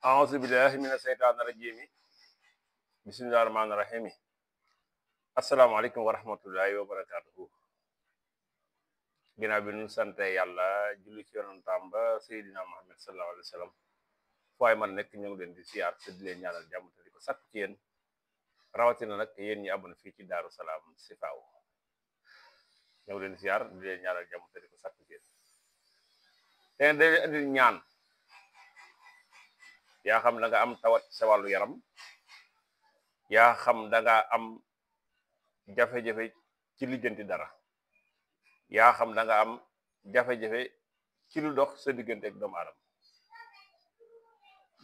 أعوذ بالله من الشيطان الرجيم بسم الله الرحمن الرحيم السلام عليكم ورحمة الله وبركاته ginnaaw bi nu sante yàlla julli ci yonentam ba Seydina Muhammad sallallahu alayhi wa sallam fooy man nekk ñu ngi leen di siyaar te di leen ñaanal jàmm te di ko sakku ci yéen rawatina nag yéen ñi abonné fii ci Daaru Salaam Sifaaw ñu ngi leen di siyaar di leen ñaanal jàmm te di ko sakku ci yéen te day andi ñaan yaa xam da nga am tawat sa wàllu yaram yaa xam da nga am jafe-jafe ci lijjanti dara yaa xam da nga am jafe-jafe ci lu dox sa diggante ak doomu aadama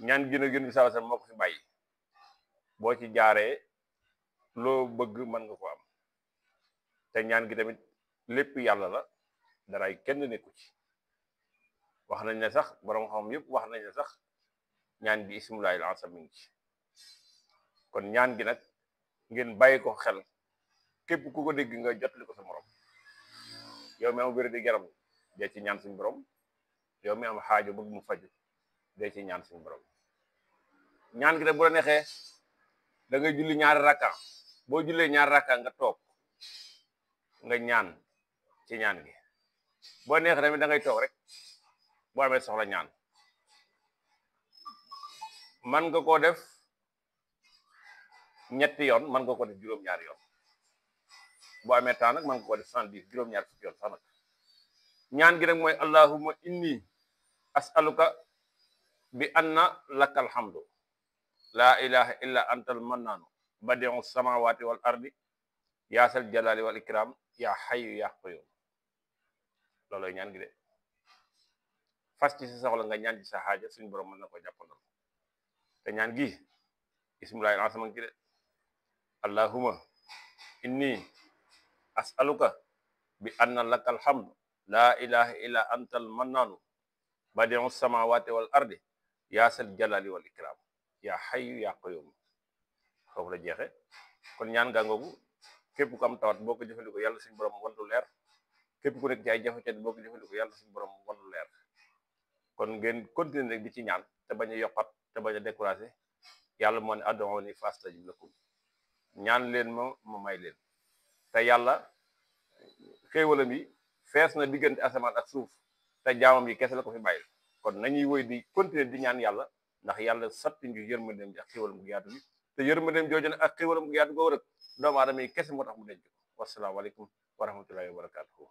ñaan gi na gën bi saw moo ko fi bàyyi boo ci jaaree loo bëgg mën nga ko am te ñaan gi tamit lépp yàlla la daray kenn nekku ci wax nañ ne sax borom xam yëpp wax nañ ne sax ñaan gi ismullaahil azam mi ngi ci kon ñaan gi nag ngeen bàyyi ko xel képp ku ko dégg nga jotli ko sa morom yow mi am wér di yaram dee ci ñaan suñu borom yow mi am xaajo bëgg mu faju dee ci ñaan suñu borom ñaan gi nag bu la neexee da ngay julli ñaari rakka boo jullee ñaari rakka nga toog nga ñaan ci ñaan gi boo neexee tamit da ngay toog rek boo amee soxla ñaan man nga koo def ñetti yoon man nga ko def juróom-ñaari yoon boo amee temps nag man nga ko def 110 juróom-ñaar fukki yoon sax nag ñaan gi nag mooy allahumma inni as'aluka bi anna lakal hamdu la ilaha illa antal mannaanu badi'u samawati wal ardi yaasal jalali wal ikram ya hayyu ya qayyum looloy ñaan gi de fas ci sa soxla nga ñaan ci sa xaaja suñu borom mën na ko jàppandal te ñaan gi bismillahi asama gi de allahumma inni as'aluka bi anna lakal hamdu la ilaha illa antal mannaanu badi'u samawati wal ardi yaasal jalali wal ikram ya hayyu ya qayyum foofu la jeexe kon ñaan gaa ngoogu képp ku am tawat boo ko jëfandikoo yàlla suñu borom wandu leer képp ku nekk ci ay jafe-jafe boo ko jëfandikoo yàlla suñu borom wandu leer kon ngeen continuer rek di ci ñaan te bañ a yokkat te bañ a découragé yàlla moo ne ud'uuni fastajib lakum ñaan leen ma may leen te yàlla xéewalam yi fees na diggante asamaan ak suuf te jaamam yi kese la ko fi bàyyil kon nañuy woy di continuer di ñaan yàlla ndax yàlla sotti ñu yërmandeem ji ak xéewalam gu yaatu bi te yërmandeem jooju nag ak xéewalam gu yaatu goo rek doomu aadama yi kese moo tax mu denc ko wasalaamaaleykum wa rahmatullahi wa barakatuhu